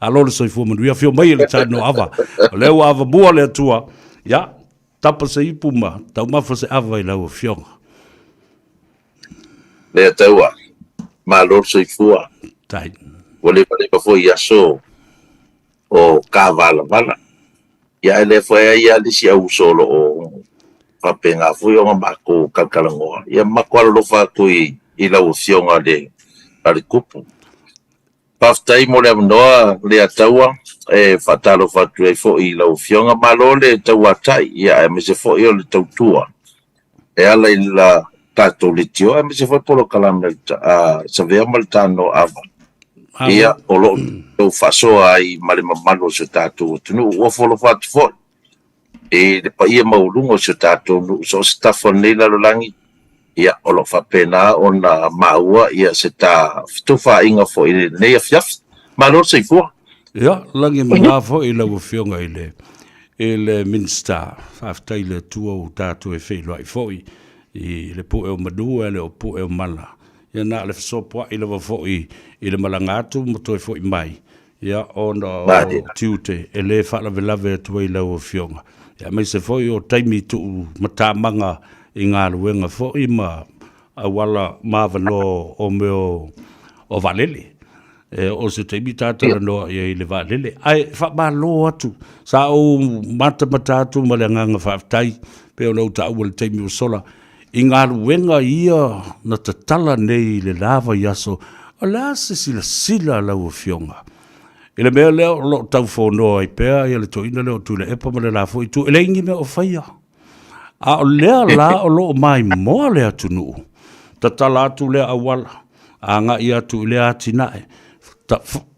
Malo le soifua manuia, afio mai e le tanoava. O lea ua avamua le Atua, ia, tapa se ipu ma taumafa se ava i lau afioga. Le Ataua, malo le soifua. Tai. Ua levaleva foi i aso o kavalavala. Ia ae lea foi e i ai lava le isi auuso o lo o faapena foi ona matou talatalanoa. Ia matou alolofa atu i, i lau Afioga i le Tupu. Faafetai mo le avanoa Leataua e faatalofa atu ai foi i lau Afioga. Malo le tauatai, ia aemaise foi o le tautua e ala i la tatou leitio aemaise foi polokalame a Savea ma le Tano Ava. Ia, o lo o faasoa ai ma le mamalu o si o tatou atunuu. Ua ofo alofa atu foi i le paia maualuga o si o tatou nuu so o se tafa o lenei lalolagi, ia, o lo o faapena ona maua ia se ta fetufaaiga foi i lenei afiafi. Malo le soifua. Ia, lagi ma foi i lau Afioga i le i le Minisita. Faafetai i le Atua ua tatou e feiloai foi i le pue o manu ae le o pue o mala. Ia na o le fesopoai lava foi i le malaga atu ma toe foi mai, ia ona o tiute e le faalavelave atu ai lau Afioga. Ia aemaise foi o taimi tuu matamaga i galuega foi ma auala ma avanoa o mea o vaalele. E oo se taimi ta talanoa i ai i le vaalele. Ae faamalo atu, sa ou matamata atu ma le agaga faafetai pei ona ou taua i le taimi ua sola, i galuega ia na tatala nei i le la vaiaso, o le a se silasila a lau Afioga i le mea lea o lo o tau fonoa ai pea le toeaina lea o Tuilaepa ma le la foi itu, e leai ni mea o faia. A o lea la o lo o maimoa le atunuu, tatala atu lea auala, agai atu i lea atinae.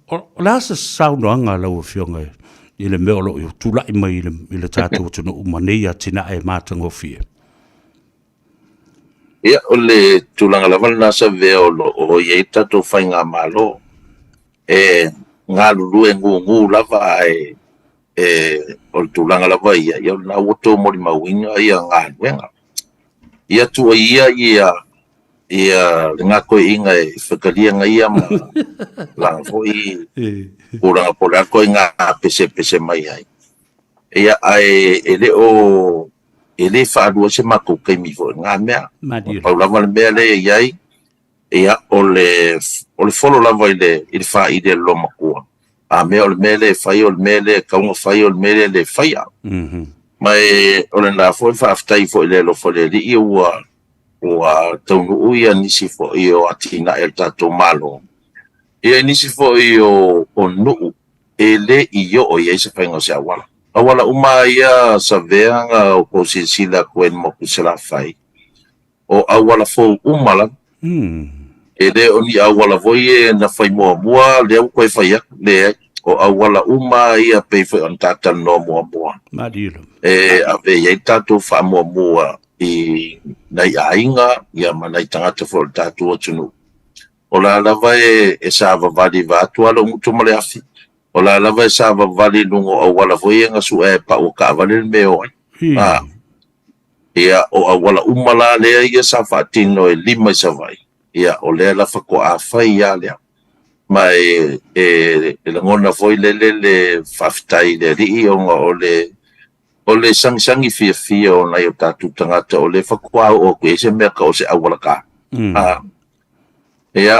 O le a se saunoaga a lau Afioga i le mea o lo o tulai mai i le tatou atunuu ma nei atinae matagofie? Ia, o le tulaga lava lena Savea o lo o i ai le tatou faigamalo, e galulue gugu lava ae e, o le tulaga lava ia, ia o lena ua outou molimauina ia galuega. Ia tuuai ia ia ia le gatoeaiga e fetalia ia ma lana foi tulaga po o le a ituaiga pesepese mai ai. Ia, ae e le o e le faalua se matou taimi foi i lena mea. Pau lava le mea lea e i ai, ia, o le, o le folo lava i le, i le faili a le loomatua. A mea o le mea lea e fai, o le mea lea e tatau ona fai, o le mea lea e le faia. Ma e, o lena foi faafetai foi i le alofa o le Alii ua, ua taunuu ia nisi foi o atinae a le tatou Malo, ia i nisi foi o, o nuu e le i oo i ai se faiga o se auala. Auala uma ia Savea na outou silasila atu ai i le motu i Salafai, o auala fou uma lava. E le o ni auala foi e na fai muamua lea ua toe fai atu, leai. O auala uma ia pei foi ona ta talanoa muamua. E ave i ai le tatou faamuamua i nai aiga ia ma nai tagata foi o le tatou atunuu. O la lava e savavali vaeatu lava lou gutu ma le afi. O la lava e savavali i luga o auala foi ia na sue e pau o taavale le mea e o ai. A, ia, o auala uma la lea ia sa faatino e 5 i Savaii, ia, o lea la faatoa fai lava lea. Ma e, e, e lagona foi lele le faafetai i le Alii ona o le, o le sagisagi fiafia o nai o tatou tagata o lea faatoa oo atu i ai se mea tau o se auala ta. A, ia,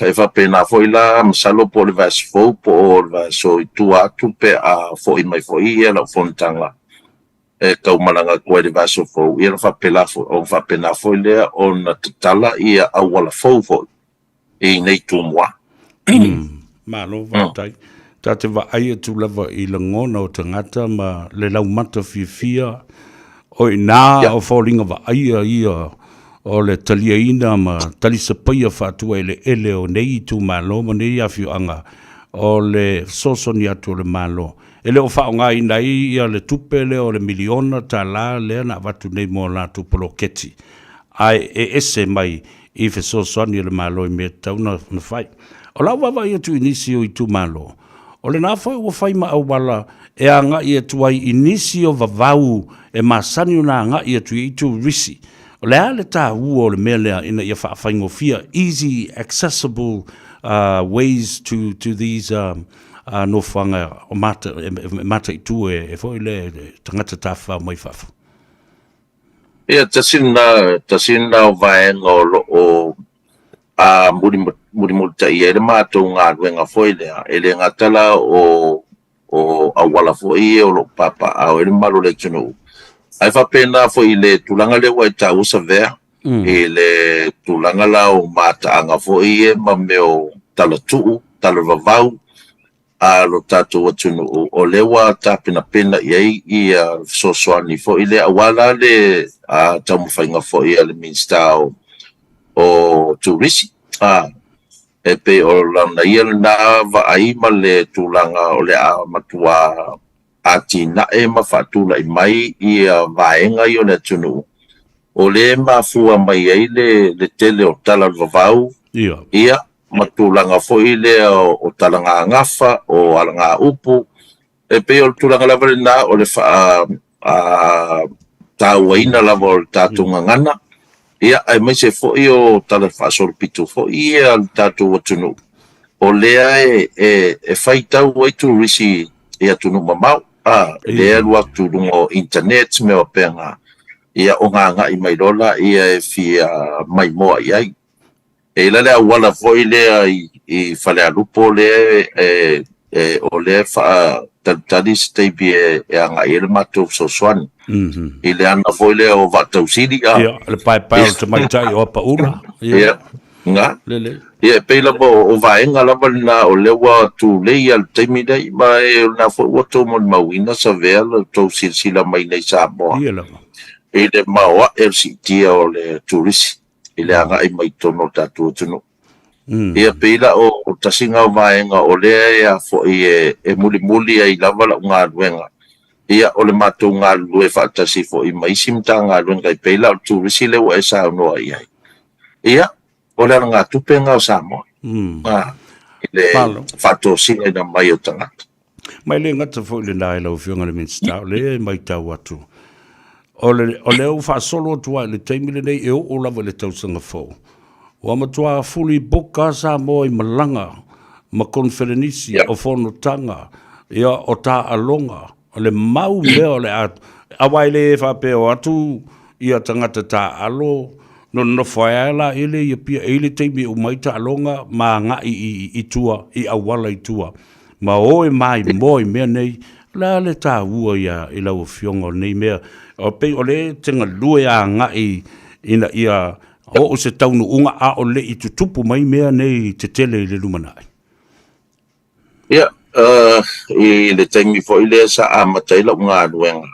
e faapena foi la, masalo po o le vaiaso fou po o le vaiaso i tua atu pe a foi mai foi ia lau fonotaga e tau malaga atu ai i le vaiaso fou, ia ona faapela foi, ona faapena foi lea ona tatala ia auala fou foi i nei Tumua. Malo faafetai. Ta te vaai atu lava i lagona o tagata ma le laumata fiafia o i ina o foliga vaaia ia o le taliaina ma talisapaia faatuaeleele o nei itumalo ma nei afioaga o le fesoasoani atu o le Malo. E le o faaaogaina ai ia le tupe lea o le miliona tala lea na avatu nei mo latou poloketi, ae e ese mai i fesoasoani a le Malo i mea e tatau ona fai. O lau vaavaai atu i nisi o itumalo, o lena foi ua fai ma auala e agai atu ai i nisi o vavau e masani ona agai atu i ai turisi. O le a le taua o le mea lea ina ia faafaigofia, easy accessible ways to these nofoaga o mata, e mataitu e foi le tagata tafafao mai fafo. Ia, tasi lena, tasi lena o vaega o lo o a mulimulitaia ai le matou galuega foi lea, e le gata la o o auala foi ia o lo o papaaao ai le mamalu o le atunuu, ae faapena foi i le tulaga lea ua e taua Savea, i le tulaga la o mataaga foi ia ma mea o talatuu, talavavau a lo tatou atunuu, o lea ua tapenapena i ai ia fesoasoani foi lea, aua la le taumafaiga foi a le Minisita o Turisi. E pei o lana ia lena vaai ma le tulaga o le a matua atinae ma faatulai mai ia vaega ia o le atunuu, o lea e mafua mai ai le tele o tala o le vavau, ia, ma tulaga foi lea o talagagafa, o alagaupu. E pei o le tulaga lava lena o le faa tauaina lava o le tatou gagana, ia, aemaise foi o tala faasolopito foi ia a le tatou atunuu, o lea e faitau ai turisi i atunuu mamao, a, lea e alu atu i luga o internet ma mea faapena, ia ona agai mai loa lea e fia maimoa i ai. E i ai la le auala foi lea i Falealupo lea o lea e faatalitali se taimi e agai ai le matou fesoasoani i le ana foi lea o Vaatausili. Ia, le paepae o le tamaitai o Apaula. Ia, na. Lele. Ia, e pei lava o vaega lava lena o lea ua tulei lava i le taimi lenei, ma o lena foi ua outou molimauina Savea lo outou silasila mai nei i Samoa. Ia lava. I le maoae o le siitia o le turisi i le agai mai totonu o le tatou atunuu. Ia pei la o tasi lena o vaega o lea e a foi e mulimuli ai lava lau galuega, ia o le matou galulue faatasi foi ma isi Matagaluega e pei la o le turisi lea ua e saunoa i ai. Ia, o le alagatupe lena o Samoa, i le faatosinaina mai o tagata. Ma e le gata foi i lena i lau Afioga i le Minisita, o lea e matau atu, o le, o lea ua faasolo atu lava i le taimi lenei e oo lava i le tausaga fou, ua matua fully book lava Samoa i malaga ma koneferenisi, o fonotaga, ia, o taaloga, o le mau mea o le a, aua e le faapea o atu ia tagata taaalo nonofo ai lava la ele i Apia, e i ai le taimi e uma ai taaloga ma agai i tua, i auala i tua. Ma o e maimoa i mea nei, o le a le taua ia i lau Afioga o lenei mea? O pei o lea e te galue agai ina ia oo se taunuuga a o le i tutupu mai mea nei tetele i le lumanai. Ia, i le taimi foi lea sa amata ai lau galuega,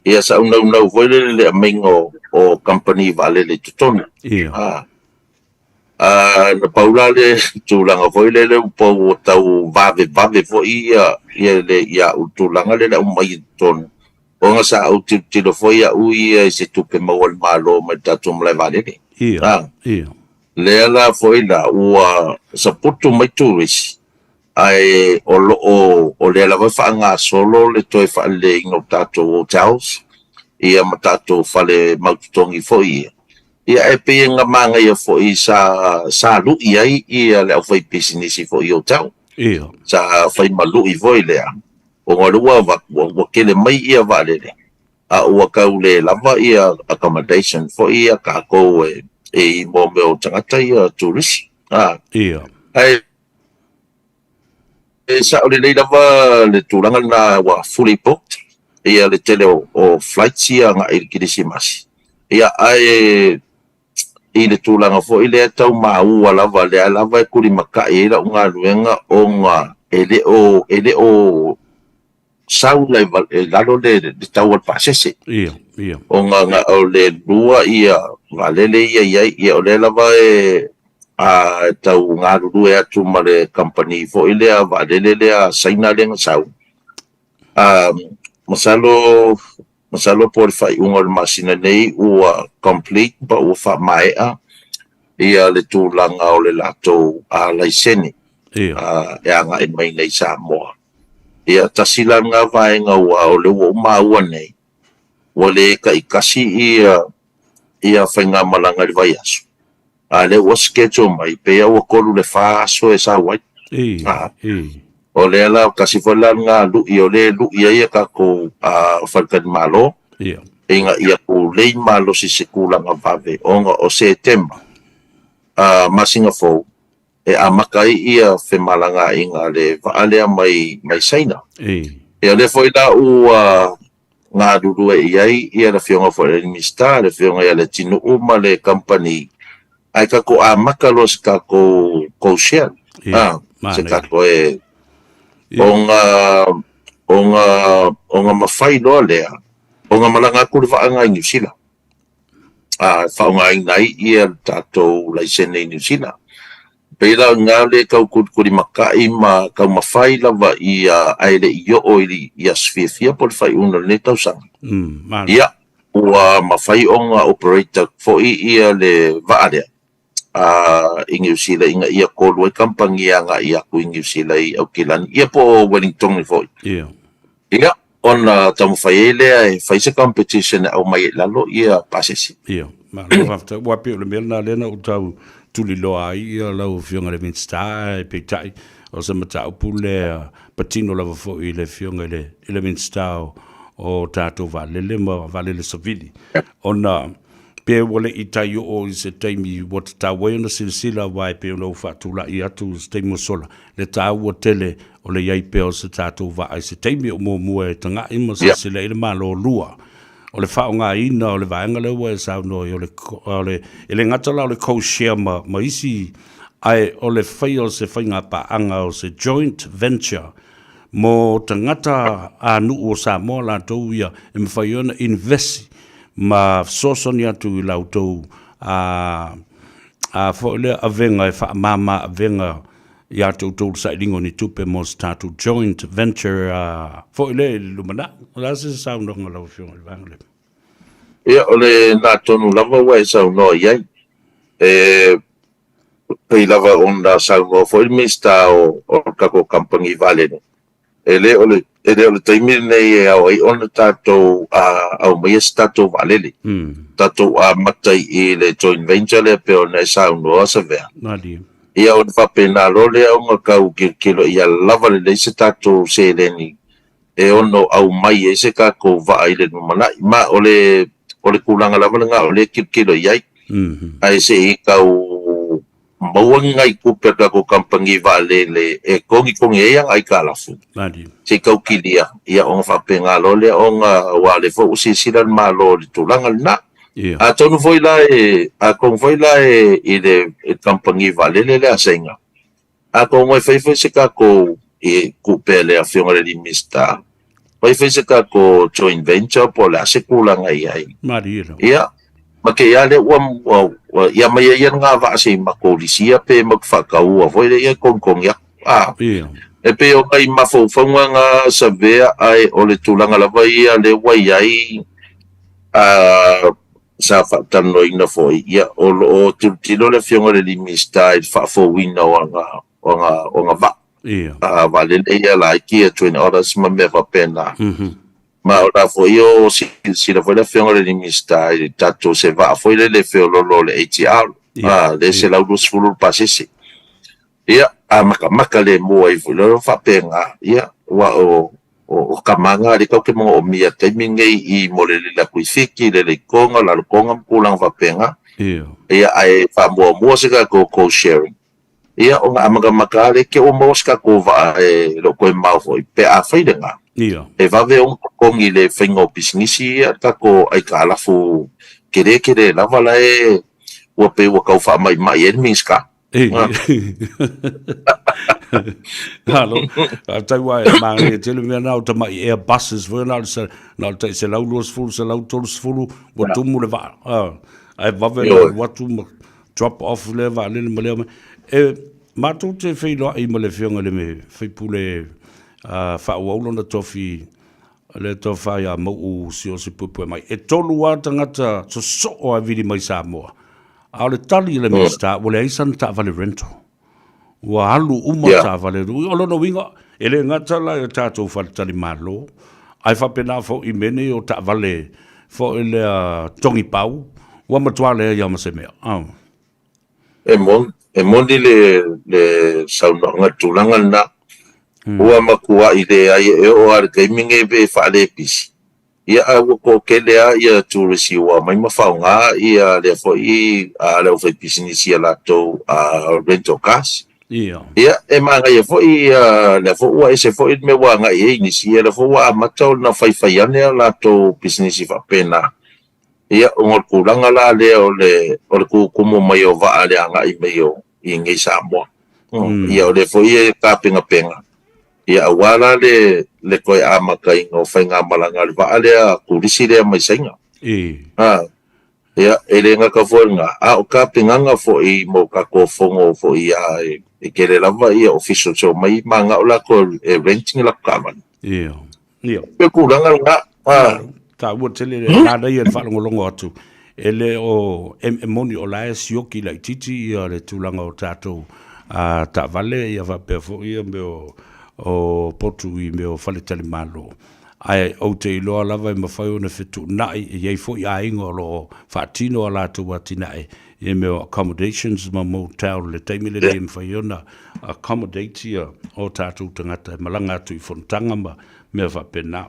ia sa ou naunau foi lele i le aumaiga o kamupani vaalele i totonu. Ia. Na pau la le tulaga foi lele ua pau ua tau vavevave foi ia ia le ia au tulaga lea le aumai i totonu ona sa ou tilotilo foi au ia i se tupe maua a le Malo mai le tatou malae vaalele. Ia, ia. Lea la foi la ua saputu mai turisi ae o lo o o lea lava e faagasolo le toe faaleleiina o tatou hotels ia ma tatou fale mautotogi foi ia. Ia ae pei e manaia foi sa sa lui ai ia le aufaipisinisi foi i hotel. Ia. Sa fai ma lui foi lea, ona o lea ua avatu ua tele mai ia vaalele, a ua tau le lava ia accommodation foi ia a tatou e i mo mea o tagata ia turisi. A. Ia. Ae E sao lelei lava le tulaga lena ua fully booked ia le tele o flights ia agai i le Kerisimasi. Ia ae i le tulaga foi lea e tau maua lava, lea lava e tulimatai ai lau galuega ona e le o e le o sau la i lalo le tau o le pasese. Ia, ia. Ona na o le lua ia vaalele ia i ai, ia o lea lava e a tau galulue atu ma le kamupani foi lea vaalele lea a Saina lea na sau. A, masalo, masalo po o le faaiuga o le masina nei ua complete pa ua faamaea ia le tulaga o le latou laisene e agai mai nei i Samoa. Ia, tasi la lena vaega aua o lea ua ou maua nei, ua le taitasi ia ia faigamalaga i le vaiaso, a o lea ua schedule mai, pei lava ua 3 i le 4 aso e sau ai. O lea la, tasi foi la lena lu'i o lea e lu'i ai a tatou faletalimalo, ina ia tulei malosi i se tulaga vave, ona o Setema, masina fou, e amata ai ia femalagaaiga a le vaa lea mai mai Saina. Ia o lea foi la ua galulue i ai ia le Afioga foi i le Minisita, le Afioga ia Leatinuu ma le kamupani, ae tatou amata loa se tatou co-share, a, se tatou e, ona, ona, ona mafai loa lea ona malaga atu le vaa lena i Niu Sila, a, e faaaogaina ai ia le tatou laisene i Niu Sila. Pei la o ina lea e tau tulitulimatai ma taumafai lava ia ae le i oo i aso fiafia po o le faaiuga o lenei tausaga. Ia, ua mafai ona operate atu foi ia le vaa lea i Niu Sila ina ia kolu ai kamupani e agai atu i Niu Sila i Aukilani, ia po o Wellington foi. Ia, ona taumafai ai lea e fai se competition e aumai ai i lalo ia pasese. Ia, malo faafetai. Ua pei o le mea lena lea na ou tau tuliloa ai ia lau Afioga i le Minisita, ae peitai o se mataupu lea patino lava foi i le Afioga i le, i le Minisita o, o tatou vaalele ma vaalele savili, ona pe ua le i tai oo i se taimi ua tatau ai ona silasila, aua e pei ona ou faatulai atu i se taimi ua sola, le taua tele o le i ai pea o se tatou vaa i se taimi o muamua e taga'i ma silasila i le Malo. Lua, o le faaaogaina o le vaega lea ua e saunoa ai, o le, o le, e le gata la o le co-share ma, ma isi, ae o le faia o se faigapaaga o se joint venture mo tagata a nuu o Samoa latou ia e mafai ai ona invest ma fesoasoani atu i la outou a, a foi lea avega e faamama avega ia te outou le sailiga o ni tupe mo se tatou joint venture a foi lea i le lumanai. O le a se saunoaga lau Afioga i le vaega lea? Ia, o lena tonu lava ua e saunoa i ai. E pei lava ona saunoa foi le Minisita o le tatou kamupani vaalele, e le o le, e le o le taimi lenei e ao ai ona tatou aumaia se tatou vaalele. Tatou amata i le joint venture lea pei ona e saunoa Savea. Ia ona faapena loa lea ona tau tilotilo ia lava lelei se tatou seleni e ono aumai ai se tatou vaa i le lumanai. Ma o le, o le tulaga lava lena o lea e tilotilo i ai. Ae se i tau maua ni nai tupe a le tatou kamupani vaalele e togitogi ai ana aitalafu, se i tau kilia, ia ona faapena loa lea ona, aua o lea foi ua silasila le Malo i le tulaga lena. Atonu foi la e, atonu foi la e i le kamupani vaalele lea a Saina, Atonu e fai foi se tatou, e tuu pea i le Afioga i le Minisita, fai foi se tatou joint venture po o le a se tulaga i ai. Malie lava. Ia, ma te i a lea ua, ua, ua ia mai ai ia lena vaa se i matou lisia pe matou faataua foi lea ia togitogi atu. A, Ia. e pei o nai mafaufauga na savea ae o le tulaga lava ia lea ua i ai, a, sa faatalanoaina foi, ia, o lo o tilotilo le Afioga i le Minisita i le faafouina o ana, o ana, o ana vaa. Ia. A, vaalele ia laiti ia Twin Otters ma mea faapena. Ma o la foi o silasila foi le Afioga i le Minisita i le tatou se vaa foi lele e feololo o le ATR, Ia. a, le 120 le pasese. Ia, a makamaka lemu ai foi loa faapena, ia, aua o, o, o tama na lea tatou te manaomia i le taimi lenei i mo le lele atu i Fiti, lele i Tonga, lalo Tonga ma tulaga faapena. Ia. Ia, ae faamuamua se tatou co sharing, ia, ona amatamata lava lea te i ua maua se tatou vaa e le o toe mamao foi, pe a fai lena, Ia. e vave ona totogi i le faiga o pisinisi ia tatou aitalafu tele tele lava la e ua pei ua tau faamaimai ai le Minisita. Malo, faafetai ua e manaia tele mea na o tamai air buses foi na o le na o le tai 120, 130 ua tumu le vaa. Ah, ae vave na alu atu ma drop off lea vaalele ma lea mai. E matou te feiloai ma le Afioga i le sui usufono faaauau lona tofi le tofa ia Mauu Siaosi Puepuemai. E tolu lava tagata sosoo a vili mai Samoa. A o le tali a le Minisita, ua leai sana taavale rental. Ua alu uma taavale. O lona uiga, e le gata la i o tatou faletalimalo, ae faapena foi i mea nei o taavale foi lea togi pau, ua matua leai lava ma se mea. E moni, e moni le saunoaga i le tulaga lena. Ua matuai leai e oo lava i le taimi lenei pe faalepisi, ia ae ua toatele lava ia turisi ua aumai ma faaaoga ia lea foi le aufaipisinisi ia latou rental cars. Ia. Ia, e manaia foi ia lea foi ua ese foi le mea ua agai i ai nisi, ia lea foi ua amata ona faifai ane a latou pisinisi faapena. Ia, ona o le tulaga la lea o le o le tutumu mai o vaa i le agai mai o i inei i Samoa. Ia o lea foi e tapenapena, ia aua la le le toe amataina o faigamalaga a le vaa lea turisi lea mai Saina. Ia, e le gata foi i lena, a o tapenaga foi mo tatou fono foi a e tele lava ia officials e omai mananao latou e rent ni latou taavale. Ia. Ia. O le tulaga lena. Ah. Taua tele le manaia le faalogologo atu. E le o e, e moni o la e sioki laitiiti ia le tulaga o tatou a taavale ia faapea foi ia mea o, o potu i mea o faletalimalo. Ae ou te iloa lava e mafai ona fetuunai, e i ai foi aiga o lo o faatino a latou atinae i mea o accommodations ma motel i le taimi lenei e mafai ona accommodate ia o tatou tagata e malaga atu i fonotaga ma mea faapena.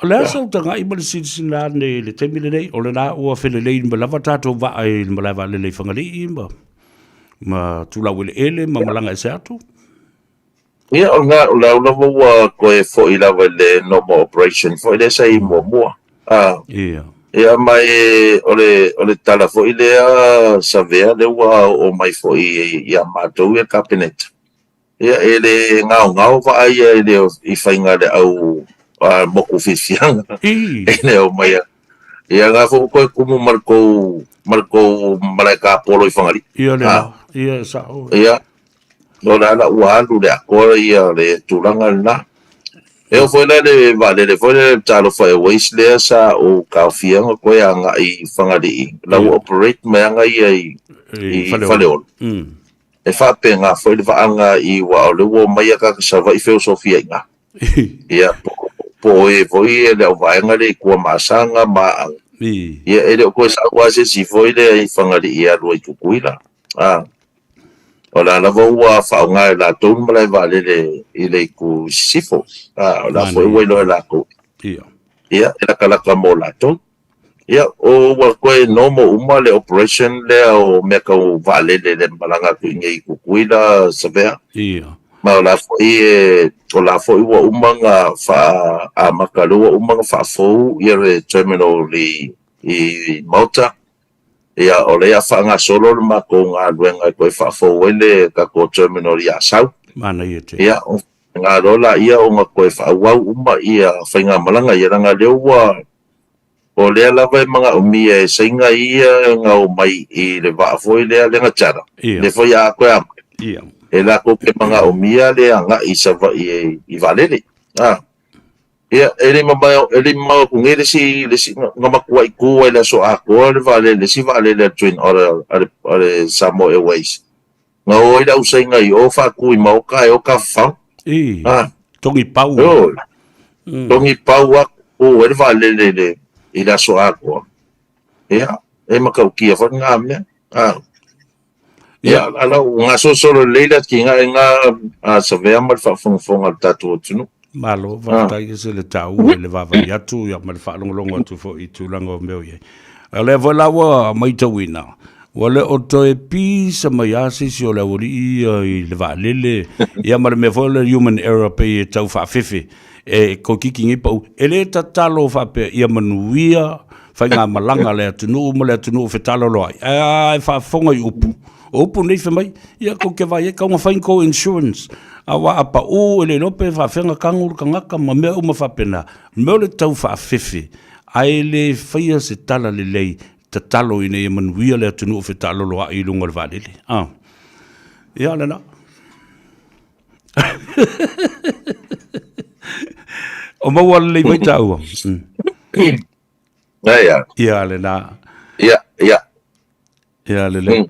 O le a sau tagai ma le silasila ane i le taimi lenei, o lena ua felelei ma lava tatou vaa i le malae vaalele i Fagalii ma, ma Tulaueleele ma malaga ese atu. Ia, o lena, o lau lava ua toe foi lava i le normal operation foi lea sa i muamua. Ah. Ia. Ia, ma e, o le, o le tala foi lea Savea, lea ua oo mai foi ia matou ia Kapeneta. Ia, e le gaogao vaa ia i le i faiga le au moku fiafiaga. E le o mai a. Ia, nga foi ua toe tumu ma le tou, ma le tou malae tapolo i Fagalii. Ia, le, ia, sao. Ia, O le ala ua alu le atoa ia le tulaga lena. E oo foi la i le vaalele foi lea le Talofa Airways lea sa ou taofia na toe agai i Fagalii, la ua operate mai lava ia i Faleolo. E faapena foi le vaaga i aua o lea ua omai a tagata Savaii feosofia i ina. Ia, po o e foi le auvaega lea i Tuamasaga ma Aana. Ia, e le o toe sau lava se isi foi lea i Fagalii e alu ai i Tutuila. O la lava ua faaaoga e latou le malae vaalele i le itu i sisifo. A, o la foi ua iloa e latou. Ia. Ia, e latalata mo latou. Ia, o ua toe normal uma le operation lea o mea tau vaalele le malaga atu i inei i Tutuila, Savea. Ia. Ma o la foi e, o la foi ua uma ona faaamata, lea ua uma ona faafou ia le terminal i, i Malta. Ia, o lea faagasolo le matou galuega e toe faafou ai le tatou terminal i Asau. Manaia tele. Ia, ona loa laia ona toe faaauau uma ia faigamalaga ia, leaga lea ua, o lea lava e manaomia e Saina ia na omai i le vaa foi lea, lea na charter, Ia. lea foi a toe amata, Ia. e latou te manaomia le agai i Savaii i vaalele. A. Ia, e le mamao, e le mamao atu nei le isi, le isi, na matuai tu ai i le aso atoa le vaalele, le isi vaalele a le Twin Otter a le, a le Samoa Airways. Na o ai le ausaina i o faatu i maoka ae o tafafao. I, Ah, togi pau. oi, togi pau aku tu ai le vaalele i le, i le aso atoa. Ia, e matautia foi lena mea. Ah. Ia, ala ua gasolosolo lelei le atinae lena a Savea ma le faafogafoga a le tatou atunuu. Malo, faafetai ese le taua i le vaavaai atu ia ma le faalogologo atu foi i tulaga o mea o i ai. O lea foi la ua matauina, ua le o toe pisa mai lava se isi o le aualii ia i le vaalele, ia ma le mea foi o le human error pei e tau faafefe e toeitiiti nei pau. E le tatalo faapea ia manuia faigamalaga a le atunuu ma le atunuu fetalaloai, ae a e faafofoga i upu, o upu nei fai mai, ia tou te vaai ai, tau na fai ni tou insurance, aua a pau e le iloa pe faafefea ona tago le tagata ma mea uma faapena. O le mea o le tau faafefe, ae le faia se tala lelei, tatalo ina ia manuia le atunuu fetalaloai i luga o le vaalele. A, ia lena. O maua lelei mai tāua. Ia, ia. Ia, lena. Ia, ia. Ia, lelei.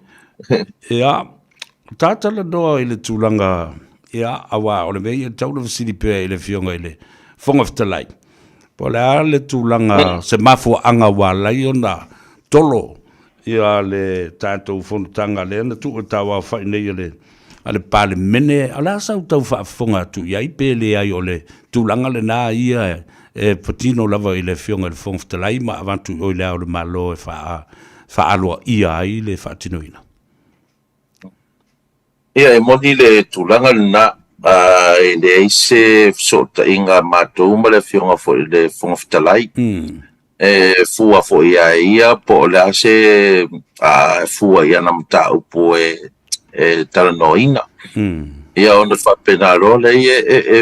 Ia, ta talanoa i le tulaga, ia, aua o le mea ia e tatau ona fesili pea i le Afioga i le Fofoga Fetalai, po o le a le tulaga, se mafuaaga ua ala ai ona tolo ia le tatou fonotaga lea na tuu e tauaofai nei e le a le Palemene, o le a sau tau faafofoga atu i ai pe leai o le tulaga lena ia e patino lava i le Afioga i le Fofoga Fetalai ma avatu i o i Le Ao o le Malo e faaaloaia ai le faatinoina? Ia, e moni le tulaga lena, e leai se fesootaiga a matou ma le Afioga foi i le Fofoga Fetalai. E fua foi ia ia po o le a se fua i ana mataupu e talanoaina. Ia ona faapena loa lea,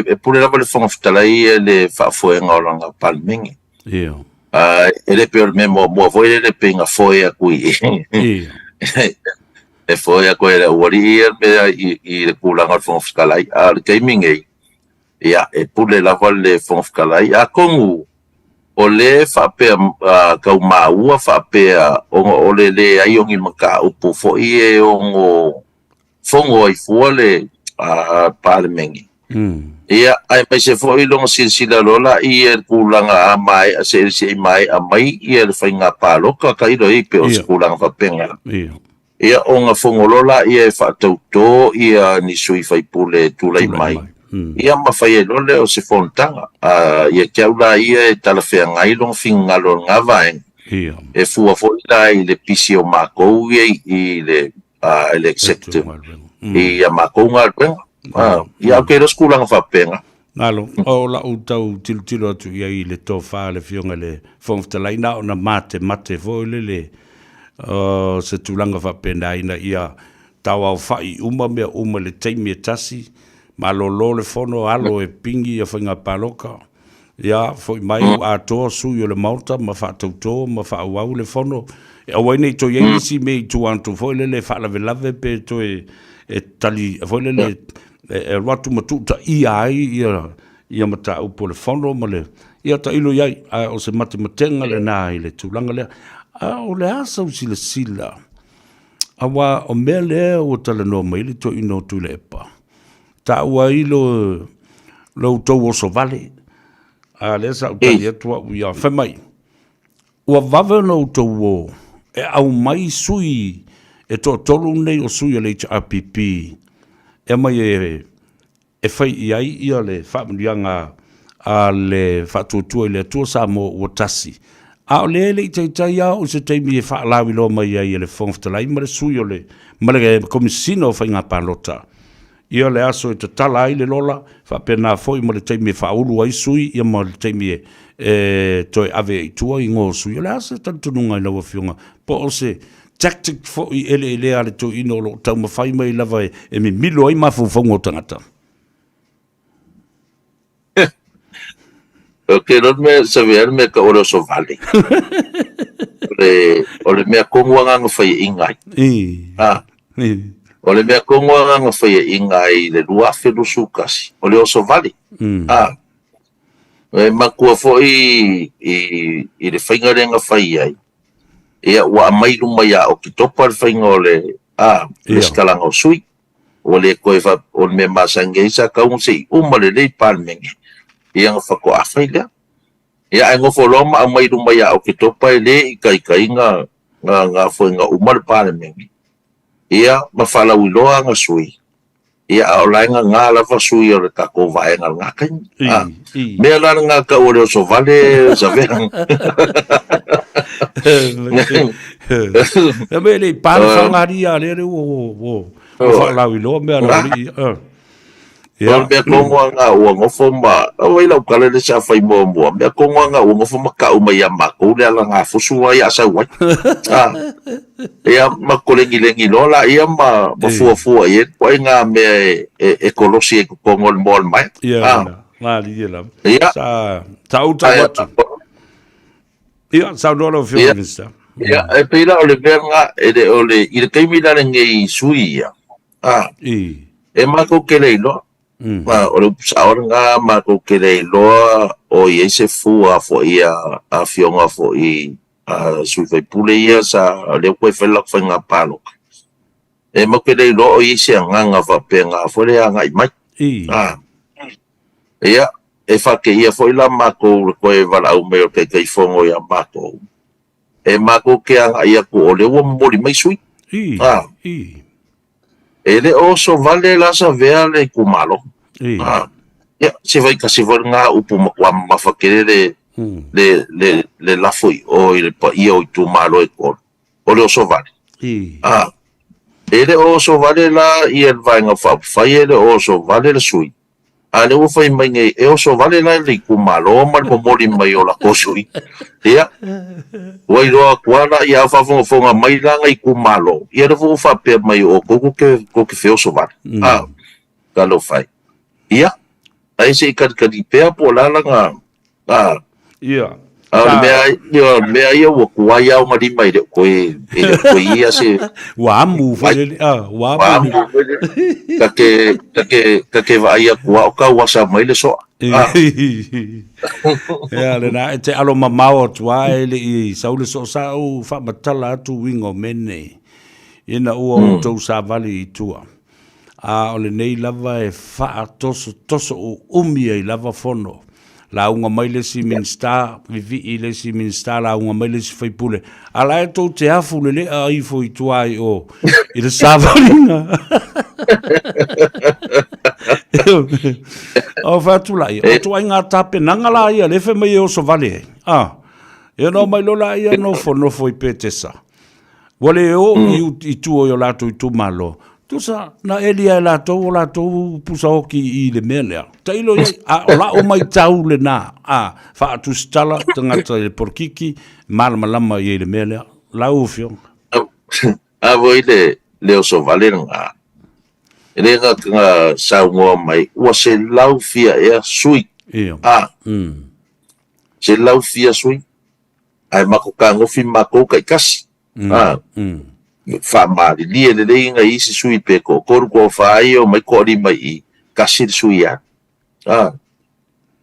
e pule lava le Fofoga Fetalai ia i le faafoega o lana Palemene. E le pei o le mea muamua foi lele pei na foe atu i e foe atu e le aualii ia mea i le tulaga o le Fofoga Fetalai. A o le taimi nei, ia, e pule lava le Fofoga Fetalai. Atonu o lea e faapea tau maua faapea ona o le leai o ni mataupu foi e ono fono ai fua le Palemene. Ia, aemaise foi lona silasila loa la ia i le tulaga a maea, se i maea mai ia le faiga palota, tailo i pei o se tulaga faapena. Ia, ona fono loa laia e faatauto ia ni sui faipule e tulai mai, ia ma fai ai loa lea o se fonotaga. Ia te au la ia e talafeagai lona finagalo o lena vaega, e fua foi la i le pisi o matou ia i le executive i a matou galuega. Ia, ou te iloa se tulaga faapena. Malo, o lau tau tilotilo atu i ai i le tofa a le Afioga i le Fofoga Fetalai, na ona matemate foi lele o se tulaga faapena ina ia tauaofa'i uma mea uma i le taimi e tasi, malolo le fono, alo e pigi ia faiga palota, ia foi mai ua atoa sui o le Maota ma faatauto ma faaauau le fono, e aua ai ne i toe i ai nisi mea i tua atu foi lele e faalavelave pe toe e tali foi lele e alu atu ma tuutaia ai ia mataupu o le fono ma le ia tailo i ai, ae o se matematega lena i le tulaga lea. A o le a sau silasila, aua o mea lea ua talanoa mai le toeaina o Tuilaepa, taua ai lo outou oso vale, a lea sa ou tali atu au ia, fai mai, Ua vave ona outou o e aumai sui e toatolu nei o sui o le HRPP e aumai e fai i ai ia le faamanuiaga a le Faatuatua i le Atua Samoa ua Tasi. A o lea e le i taitai lava oo i se taimi e faalauiloa mai ai e le Fofoga Fetalai ma le sui o le ma le Komesina o Faiga Palota Ia le aso e tatala ai le lola, faapena foi ma le taimi e faaulu ai sui, ia ma le taimi e toe ave ai i tua igoa o sui. O le a se talitonuga i lau Afioga? Po o se tactic foi eleelea a le toeaina o lo o taumafai mai lava e mimilo ai mafaufauga o tagata? Ou te iloa le mea, savea le mea e tau o le oso vale. O le, o le mea tonu lava na faiaina ai. Ah. O le mea tonu lava na faiaina ai i le 2021, o le oso vale. Ah. E matua foi i le faiga lea na fai ai, ia ua aumai luma ia Oketopa le faiga o le, ah, resitalaga o sui. Ua le toe fa, o le mea masani ai sa tau se i uma lelei Palemene, ia ona faatoa fai lea. Ia ae nofo loa ma aumai luma ia Oketopa e le itaitaiga na foega uma le Palemene, ia ma faalauiloa ana sui, ia a o la e gagā lava sui o le tatou vaega i lena taimi. A, mea la lena tau o le oso vale Savea. E me le pa le whangaria le le ua ua ua whaalauiloa mea la li. Ia. O le mea kongo anga ua ngofo ma, o i lau kala le sa whai mua mua, mea kongo anga ua ngofo ma kau mai a mākou le ala ngā fusu ai a sau ai. Ah. Ia ma kolengi lengi loa la ia ma, ma fua fua i e, ko ai ngā mea e, e, e kolosi e kongo le moa le mai. Ia, ah. ngā li ia la. Ia. Sa, sa uta watu. Ia, saunoa lau Afioga i le Minisita. Ia, e pei la o le mea lena, e le o le, i le taimi la lenei sui ia, a, e matou te le iloa, a, o le upu sao lena, matou te le iloa o i ai se fua foi a afioga foi a sui faipule ia sa, lea ua toe fai le latou faiga palota. E matou te le iloa o i ai se agaga faapena foi lea agai mai. A, Ia, e faateia foi la matou le toe valaau mai o le Taitaifono ia matou, e matou te agai atu o lea ua momoli mai sui. A. E le o oso vale la Savea le itumalo. Ah, ia, se vai kasi foi lena upu matua mamafa tele le, le, le, le lafo i o i le paia o itumalo e tolu, o le oso vale. Ah, e le o oso vale la ia le Vaega Faaupufai, e le o oso vale le sui. A lea ua fai mai nei, e oso vale la le itumalo ma le momoli mai o latou sui. Ia, ua iloa atu lava la, ia a faafogafoga mai la nai itumalo, ia lea foi ua faapea mai o outou tou te, tou te feoso vale. A, talofa e. Ia, ae se i kalikali pea po o le a lana, a, Ia. A o le mea, ia, o le mea ia ua tuai lava ona lima e le o toe, e le o toe ia se... Ua amu foi lele, ah, ua amu. Ua amu foi lele. Ta te, ta te, ta te vaai atu lava o tauasa mai le soa. Ah. Ia, lena, e te alo mamao atu lava e le i sau le soo sa ou faamatala atu uiga o mea nei, ina ua outou savali i tua. A o lenei lava e faatosotoso uumi ai lava fono. Lauga mai le isi Minisita, vivii le isi Minisita, lauga mai le isi faipule. A la e tou te afu lelea ifo i tua i o i le savaliga. O faatulai, o ituaiga tapenaga la ia lea e fai mai e oso vale ai. Ah, e ona omai loa laia nofonofo i Petesa. Ua le oo i, i tua i o latou itumalo. Tusa, na eli lava e latou o latou pusa oki i le mea lea. Tailo i ai, a o la'u maitau lena, a, faatusitala tagata i le polokiki, malamalama i ai i le mea lea. Lau Afioga. A foi le, le oso vale lena. E le na, na saunoa mai, ua 100 fia ea sui. Ia. A. 100 fia sui. Ae matou tagofi matou taitasi. A, faamalilie lelei nai isi sui pe toatolu toafa ia omai toalima i i, tasi le sui alu. A,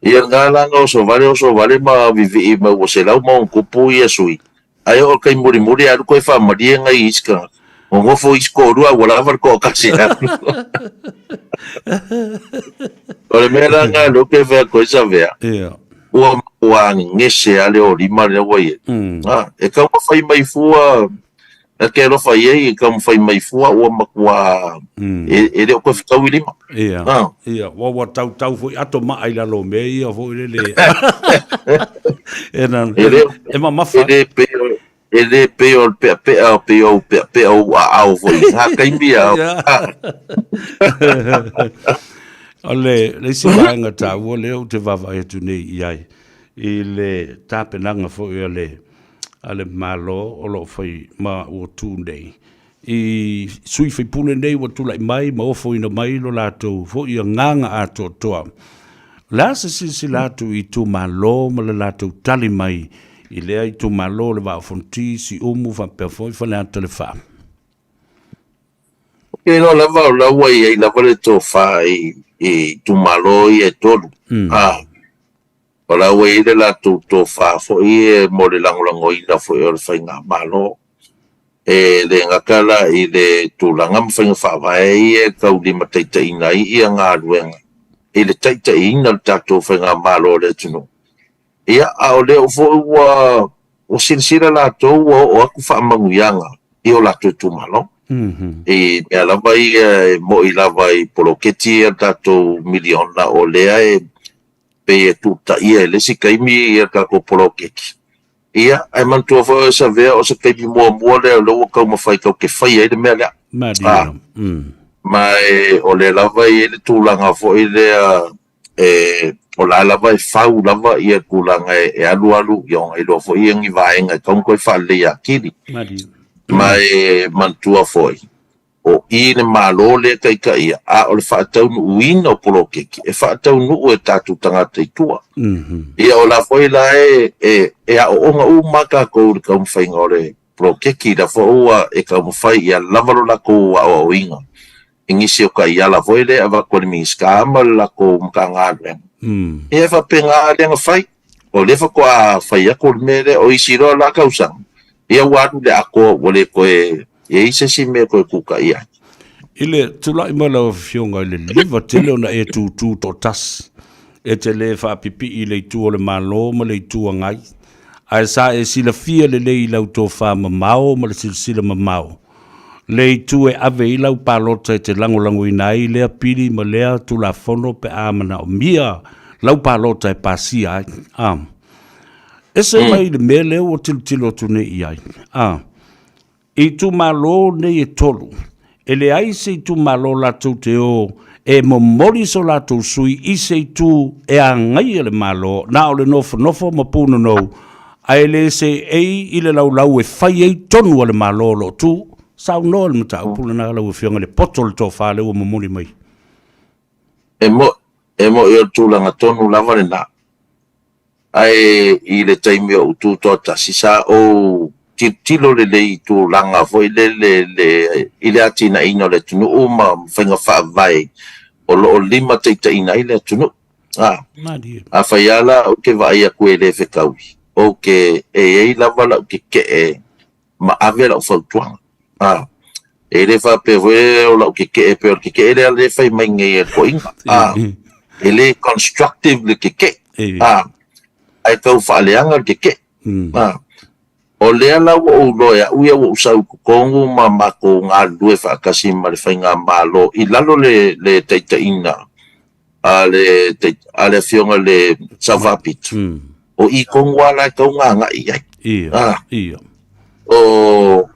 ia lena la na oso vale oso vale ma vivii mai ua 100+ ia sui, ae oo i le taimi mulimuli alu toe faamalie nai isi tagata. Nonofo isi toalua ae ua lava le toatasi e alu. O le mea la lena lea ou te fai atu ai Savea, ua matua gagese lava le olima lea ua i ai. A, e taumafai mai fua, e te alofa i ai, e taumafai mai fua ua matua, e le o toe fetaui lima. Ia, ia, ua tautau foi ato maa i lalo o mea ia foi lele. E, na, e mamafa. E le pei o, e le pei o le peapea, pei o peapea o aao foi i ngā taimi a. O le isi vaega taua lea ou te vaavaai atu nei i ai, i le tapenaga foi a le, a le Malo o lo o fai ma ua tu nei, i sui faipule nei ua tulai mai ma ofoina mai lo latou foi agaga atoatoa. O le a se silasila atu i itumalo ma le latou tali mai i lea itumalo o le Vaa o Fonoti, Siumu faapea foi Faleata le 4? Ou te iloa lava o la ua i ai lava le tofa i itumalo ia e tolu. A, o la ua i ai le latou tofa foi e mo le lagolagoina foi o le faigamalo. E le gata la i le tulaga ma faiga faavae ia e tau limataitaiina ai ia galuega i le taitaiina o le tatou faigamalo o le atunuu. Ia, a o lea foi ua ua silasila latou ua oo atu faamanuiaga i o latou itumalo. I mea lava ia e mo'i lava i poloketi ia tatou miliona o lea e pei e tuutaia i le isi taimi ia tatou poloketi. Ia, ae manatua foi o Savea o se taimi muamua lea o lea ua taumafai tatou te faia ai le mea lea. Malie. Ah, ma e, o lea lava e i ai le tulaga foi lea e, o la lava e fau lava ia tulaga e, e alu alu, ia ona iloa foi ia ni vaega e tatau ona toe faaleleia atili. Malie. Ma e manatua foi, o i le Malo lea e taitaia, a o le faataunuuina o poloketi, e faataunuu e tatou tagata i tua. Ia o la foi la e, e, e aooga uma tatou i le taumafaiga o le poloketi, la foi ua e taumafai ia lava lo latou aoaoina i nisi o taiala foi lea e avatu e le Minisita ma le latou Matagaluega. Ia e faapena lea na fai. O lea faatoa fai atu le mea lea, o isi loa la tausaga, ia ua alu le atoa ua le toe i ai se isi mea e toe tutaia ai. I le tulai mai lau Afioga i le liva tele ona e tutū toatasi, e te le faapipii i le itu o le Malo ma le Itu Agai, ae sa e silafia lelei i lau tofa mamao ma le silasila mamao. le itu e ave i lau palota e te lagolagoina ai lea pili ma lea Tulafono pe a manaomia lau palota e pasia ai. A. Ese mai le mea lea ua tilotilo atu nei i ai. A. I itumalo nei e tolu, e leai se itumalo latou te o e momoli so latou sui i se itu e agaia le Malo, na o le nofonofo ma punonou, ae le seei i le laulau e fai ai tonu a le Malo o lo o tu. Saunoa le mataupu lena lau Afioga i le poto o le tofa lea ua momoli mai. E mo'i, e mo'i o le tulaga tonu lava lena. Ae i le taimi o ou tutoatasi, sa ou tilotilo lelei i tulaga foi lele le, i le atinaeina o le atunuu ma faiga faavae o lo o limataitaiina ai le atunuu. A, afai lava la ou te vaai atu e le fetaui, ou te, e i ai lava lau tetee ma ave lau fautuaga. A, e le faapea foi o lau tetee pei o le tetee lea lea e fai mai nei e le toeaina. A, e le constructive le tetee. A, ae tau faaleaga le tetee. A, o lea la ua ou iloa e au ia ua ou sau i totonu ma matou galulue faatasi ma le faigamalo i lalo le le taitaiga a le a le afioga i le Sao Faapito, o i tonu lava la e tatau ona agai i ai. Ia, ah. Ia. O,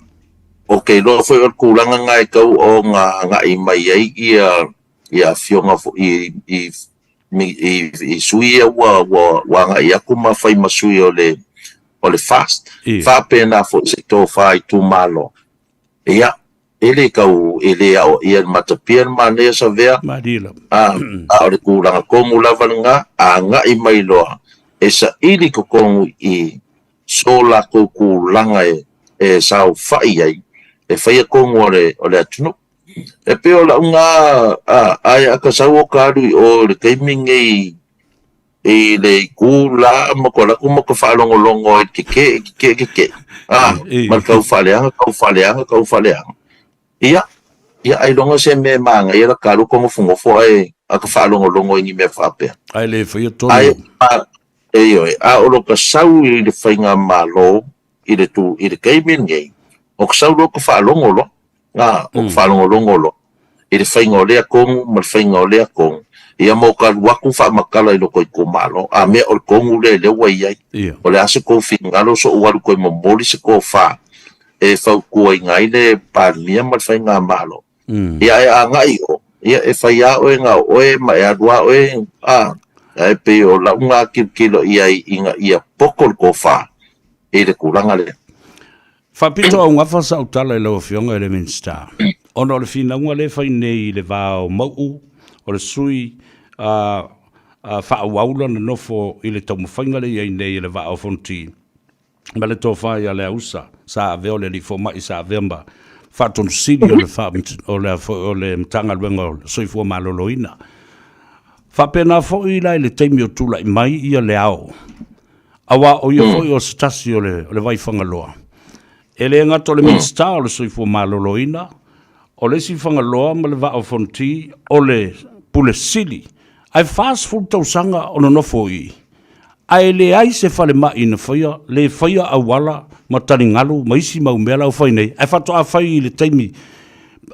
o ke iloa foi o le tulaga lena e tatau ona agai mai ai ia, ia afioga foi i, i, i, i sui ia ua, ua, ua agai atu ma fai ma sui o le, o le FAST. Ia. Faapena foi se tofa itumalo. Ia, E le tau, e le aoaia e le matapia le manaia Savea, Malie lava. a, a o le tulaga tonu lava lena, a agai mai loa e saili totonu i so latou tulaga e, e saofai ai, e faia tonu o le, o le atunuu. E pei o lau na, a, ae a ta sau o ta alu i o i le taimi lenei i le itu la ma ko alu atu ma ka faalogologo ai i le tetee, tetee, tetee, a, ma le tau faaleaga, tau faaleaga, tau faaleaga. Ia, ia ailoga se mea e manaia la ta alu ta nofonofo ae a ka faalogologo i ni mea faapea. Ae le faia tonu. Ae, a, ioe, a o lo ta sau i le faigamalo i le tu, i le taimi lenei, o ka sau loa ka faalogo loa. A, o ka faalogologo loa i le faiga o lea tonu ma le faiga o lea tonu, ia ma o ka alu atu faamatala i lota itumalo, a mea o le tonu lea lea ua i ai. O le a se tou finagalo so'u alu toe momoli se tofa e fautuaina ai le Palemia ma le Faigamalo. Ia ae a agai i o, ia e fai lava oe na o oe ma e alu lava oe, a, ae pei o lau na tilotilo i ai ina ia poto le tofa i le tulaga lea. Faapito augafa sau tala i lau Afioga i le Minisita, ona o le finauga lea e fai nei i le va o Mau'u, o le sui faaauau lana nofo i le taumafaiga lea e i ai nei e le Vaa o Fonoti, ma le tofa ia Leausa sa avea o le alii fomai sa avea ma Faatonu Sili o le o le o le Matagaluega o le Soifua Maloloina. Faapena foi la i le taimi o tulai mai ia Leao, Aua o ia foi o se tasi o le, o le vai Fagaloa. E le gata o le Minisita o le Soifua Maloloina, o le isi Fagaloa ma le Vaa o Fonoti, o le Pule Sili, ae 40 tausaga o nonofo i i. Ae leai se falemai na faia, le faia auala ma taligalu ma isi mau mea la ua fai nei, ae faatoa fai i le taimi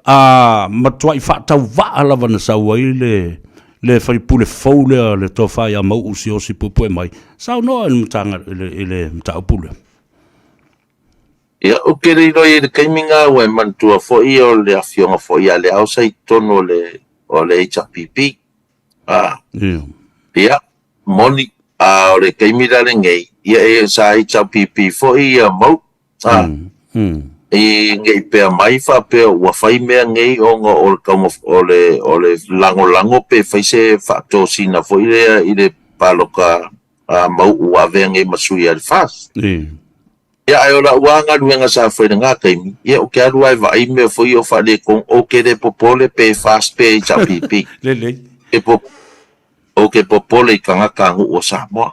a matuai faatauvaa lava na sau ai le, le faipule fou lea le tofa ia Mau'u Siaosi Puepue mai, saunoa i le matanga, i le, i le mataupu lea. Ia, ou te le iloa i le taimi na ua e manatua foi o le afioga foi ia Leao sa i totonu o le, o le HRPP. A, Ia. ia, moni, a o le taimi la lenei, ia e sa HRPP foi ia Mau'u. A, i nei pea mai faapea ua fai mea nei ona o le taumaf o le o le lagolago pe fai se faatosina foi lea i le palota a Mau'u ua avea nei ma sui a le FAST. Ia ae o la'u lava galuega sa fai i lena taimi, ia ou te alu lava e vaai mea foi ia o faaletonu, ou te le popole pe FAST pe HRPP. Lelei. E po ou te popole i tagata a nuu o Samoa.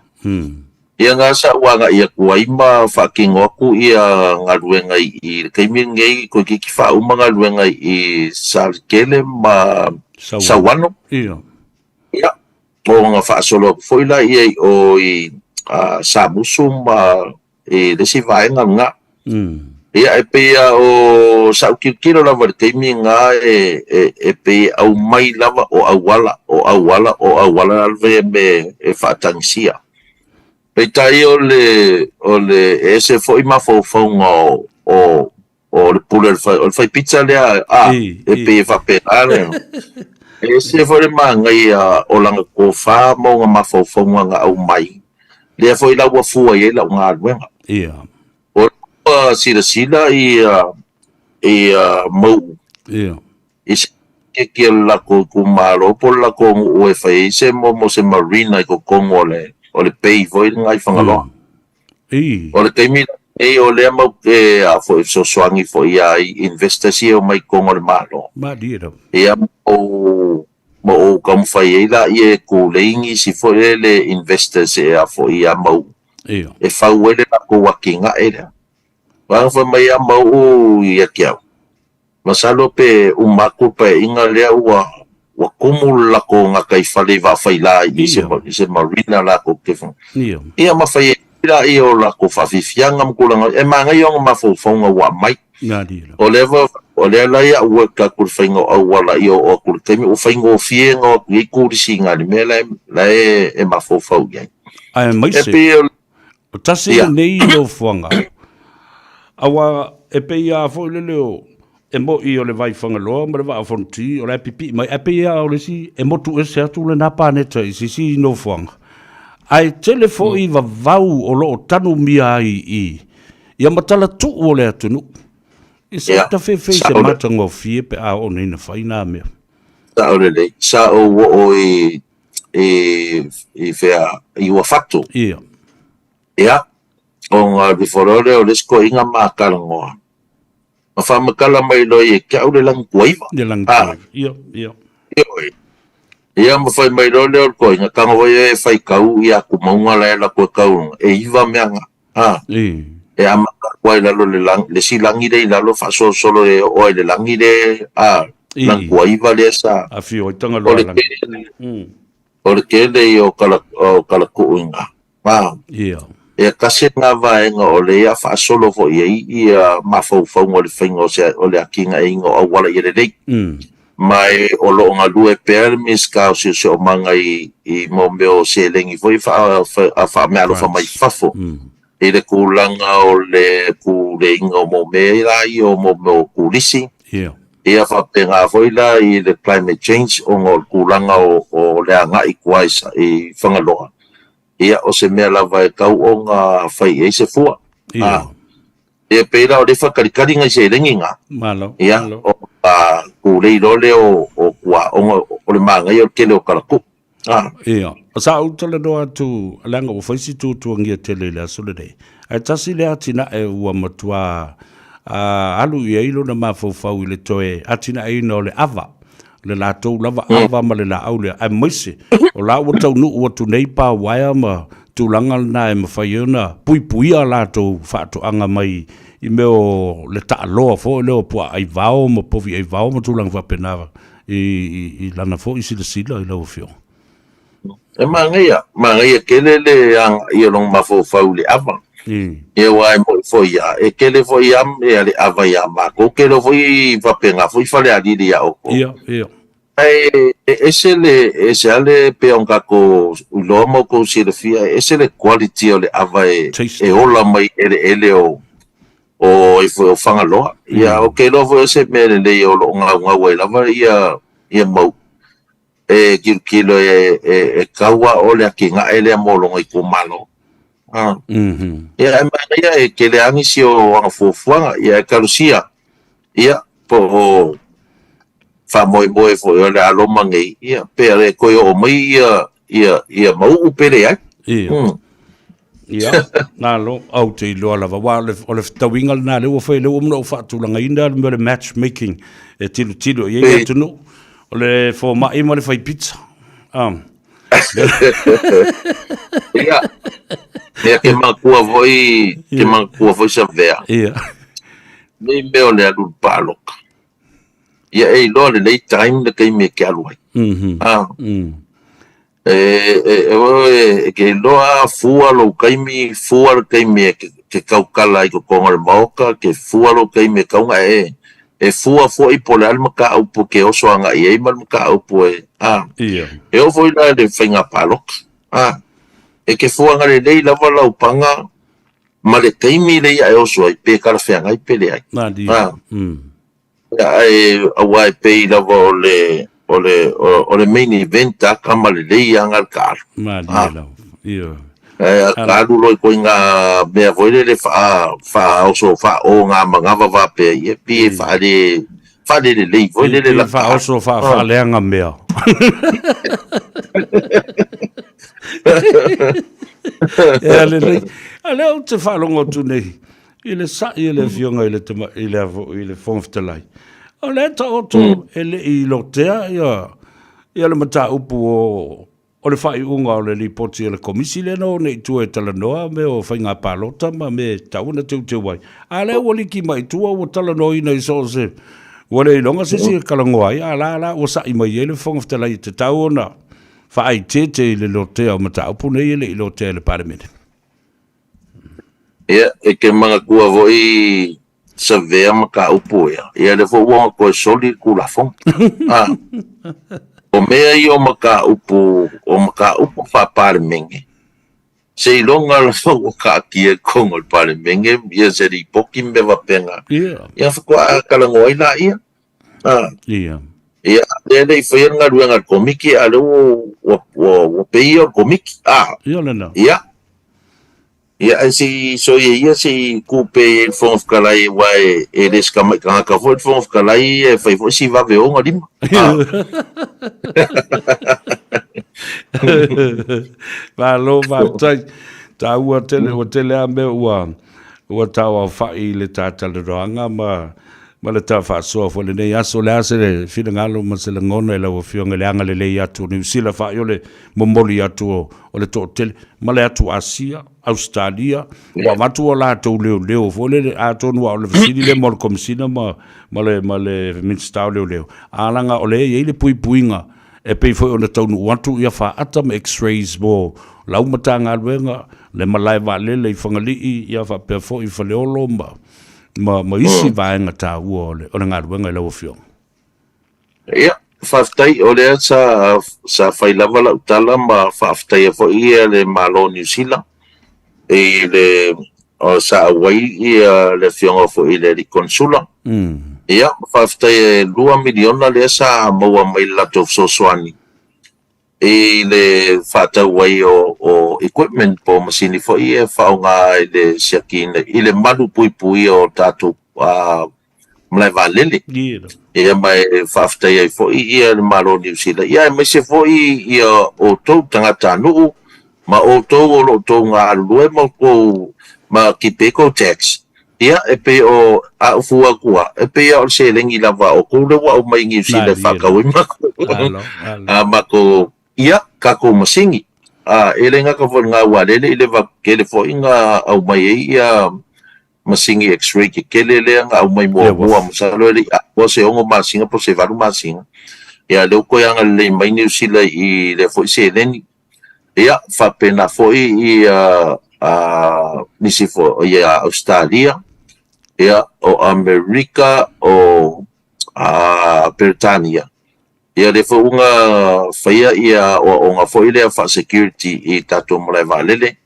Ia na sa ou agai atu ai ma faatino atu ia galuega i i le taimi lenei toeitiiti faauma galuega i Saletele ma Sauano. Ia. Ia, ona faasolo atu foi laia i o i Samusu ma i le isi vaega lena. Ia, e pei lava o sa'u tilotilo lava i le taimi lena e, e, e pei e aumai lava o auala, o auala, o auala lava ia mea e faatagisia. Peitai o le, o le, e ese foi mafaufauga o, o, o le pule o le fai, o le fai pizza lea, a, e pei e faapena le, e ese foi le manaia o lana tofa ma ona mafaufauga na aumai, lea foi la ua fua i ai lau galuega. Ia. O ua silasila ia ia Mau'u Ia. i se keki a le latou itumalo po o le latou nuu e fai ai se mo mo se marina i totonu o le o le bay foi lena i Fagaloa. I. O le taimi lenei o lea mau te a foi fesoasoani foi ia i investors ia e omai i totonu o le Malo. Malie lava. Ia ma ou ma ou taumafai ai laia e tulei nisi foi lele investors e a foi ia Mau'u. Ia. E fau ai le latou atinae lea. Vaega fai mai ia Mau'u ia te au, masalo pe uma atu le paeaiga lea ua ua tumu le latou gataifale i Vaafaila i se i se marina latou te Ia. Ia ma fai ai laia o latou faafiafiaga ma tulaga e manaia ona mafaufauga ua aumai. O lea foi, o lea la ia work atu i le faiga o auala ia oo atu i le taimi ua faigofie ona o atu i ai turisi i na i le mea la e, e mafaufau i ai. Aemaise, E pei o le, o tasi ia. lenei nofoaga, aua e pei lava foi lele o, e moni o le vai Fagaloa ma le Vaa o Fonoti o la e pipii mai, ae pei lava o le isi e motu ese atu lena paneta i se isi nofoaga. Ae tele foi vavau o lo o tanumia ai i Ia matalatuu o le atunuu. I sa Ia, tafefe i se sao le, matagofie pe a oo nei na fai nā mea. Sao lelei. Sa ou oo i, i, i fea, i Uafato. Ia. Ia, ona alu ifo loa lea o le isi toeaina ma talanoa. Ma faamatala mai loa ia te au le lagituaiva. Le Ah, lagituaiva. Ia, ia. ioe. Ia ma fai mai loa lea o le toeaina, tago foi e faitau ia atumauga la e alu atu e tau, e iva mea na. A, e amata atu ai i lalo le lagi, le isi lagi lea i lalo faasolosolo e oo ai i le lagi le, a, lagituaiva lea sa, Afio ai o Tagaloa le lagi. tele, o le tele ia o kala, o kalakuu i ina. A, e tasi lena vaega o lea a faasolo foi ai ia mafaufauga o le faiga o se, o le atinaeina o auala ia lelei. Ma e o lo o galue pea le Minisita o Siosiomaga i, i mo mea o seleni foi faa, faameaalofa mai fafo i le tulaga o le puleaina o mo mea la ia o mo mea o turisi. Ia faapena foi la i le climate change ona o le tulaga o, o le agai i tua i, i Fagaloa. Ia o se mea lava e tau ona fai i ai se fua. Ia pei la o lea e faatalitali nai seleni na. Malo, Ia, malo. o a tulei loa lea o, o kuaoga o le manaia o le tele o kalakuu. Ah. Ia, sa ou talanoa atu, leaga ua fai si tuatuagia tele i le aso lenei. Ae tasi le atinae ua matua alu i ai lona mafaufau i le toe atinaeina o le ava, le latou lava ava ma le laau lea, aemaise o la ua taunuu atu nei pa uaea ma tulaga lena e mafai ai ona puipuia a latou faatoaga mai i mea o le taaloa foi lea o puaa aivao ma povi aivao ma tulaga faapena i lana foi silasila i lau Afioga. E manaia, manaia tele le agaia o lona mafaufau i le ava. Ia aua e moni foi lava, e tele foi lava mea le ava ia matou, tele foi faapena foi Falealili ia outou. Ia, ia. Ae e ese le, e ese lava le pei ona tatou iloa ma outou silafia, e ese le quality o le ava e, Taste. e ola mai eleele o, o ai foi o Fagaloa. Ia, ou te iloa foi o se mea lelei o lo o gaugau ai lava ia, ia mau e tilotilo e, e, e tau a o le atinae lea mo lona itumalo. Ah. Ia, e manaia e tele lava nisi o ana fuafuaga, ia e talosia, ia, po o faamoemoe foi o le a loma nei, ia, pe le toe oo mai ia, ia, ia Mauu pe leai. Ia. Ia, malo, ou te iloa lava, aua o le, o le fetauiga lena lea ua fai, lea ua uma ona ou faatulagaina le mea o le match making e tilotilo i ai le atunuu, o le fomai ma le fai pizza. Ah. Ia, ia ke manatua foi, ke manatua foi Savea. Ia. Nei mea o le alu i le palota. Ia e iloa lelei time le taimi e te alu ai. Ah. E, e, e, e, e ke iloa fua lou taimi, fua le taimi e te ke tautala i totonu o le Maota, ke fua lou taimi e tatau ona e e fua foi po o le a le mataupu e te oso agai i ai ma le mataupu e, a, e oo foi la i le faiga palota, a, e te fuaga lelei lava lau paga ma le taimi lea ia e oso ai, pe talafeagai pe leai. A, ae aua e pei lava o le o le o le main event a tama lelei lava le taalu. Malie lava. Ioe. Ae a taalu loa i ituaiga mea foi lele faa faaoso faao ngā manava faapea ia, pei e faale faalelelei foi lele la faaoso faa faaleaga mea. Ea lelei. A lea ou te faalogo atu nei i le sa'i a le Afioga i le tama, i le, i le Fofoga Fetalai, o lea e taoto e le i lotea ia, ia le mataupu o, o le faaiuga o le lipoti a le Komisi lea na o nei i tua e talanoa mea o faiga palota ma mea e tatau ona teuteu ai. A lea ua liki mai i tua ua talanoaina i so o se, ua le iloga se isi e talanoa ai, a la la ua sa'i mai ai le Fofoga Fetalai e tatau ona faaeteete i le lotea o mataupu nei e le i lotea e le Palemene. Ia, e te manatua foi Savea mataupu ia, ia lea foi ua ona toe soli le Tulafono. A, o mea ia o mataupu, o mataupu faa-Palemene, seiloga lava ua taatia i totonu o le Palemene ia se lipoti ma mea faapena, ia faatoa talanoa ai laia. A, ia, lea e le i faia le galuega a le Komiti, a o lea ua, ua, ua pei ia o le Komiti. A, Ia lena. Ia, ia, ae se i soia ia, se i tu pea i ai le Fofoga Fetalai, aua e, e le o se tamai tagata foi le Fofoga Fetalai, e fai foi si vave o ona lima. A. Malo faafetai. Taua tele, ua tele lava mea ua, ua tauaofa'i i le ta talanoaga ma Ma le tala faasoa foi i lenei aso, o le a se finagalo ma se lagona i lau Afioga i le agalelei atu o Niu Sila faa'i o le momoli atu o le toatele ma le atu Asia, Ausetalia, ua avatu a latou leoleo foi lele, atonu lava o le fesili lea mo le Komesina ma ma le ma le Minisita o Leoleo, a leaga o lea e i ai le puipuiga e pei foi ona taunuu atu ia faata ma X-rays mo lau Matagaluega, le malae vaalele i Fagalii, ia faapea foi i Faleolo ma ma, ma isi vaega taua o le, o le galuega i lau Afioga. Ia, faafetai, o lea sa, sa fai lava lau tala ma faafetaia foi ia le Malo o Niu Sila i le o, sa auai ia le afioga foi i le alii Konesula. Ia, faafetai e $2 miliona lea sa maua mai i le latou fesoasoani i le faatau ai o equipment po o masini foi ia e faaaoga i le siakiina i le malu puipuia o tatou malae vaalele. Ia ma e faafetai ai foi ia le Malo o Niu Sila, ia aemaise foi ia outou tagatanuu ma outou o lo o outou galulue ma outou ma keep ai tou tax. Ia, e pei o a ou fua atu lava, e pei lava o le seleni lava a outou lea ua aumai i Niu Sila e faatau ai matou, a matou, ia, tatou masini. A, e le gata foi i lena aua o lea e le i leva tele foi ona aumai ai ia masini x-ray tetele lea na aumai muamua, masalo e le i atoa se 6 masina po o se 8 masina. Ia, lea ua toe agalelei mai Niu Sila i lea foi seleni. Ia, faapena foi ia nisi foi ia Ausetalia, ia o Amerika, o Peretania. Ia lea foi ua faia ia aoaoga foi lea faa-security i tatou malae vaalele,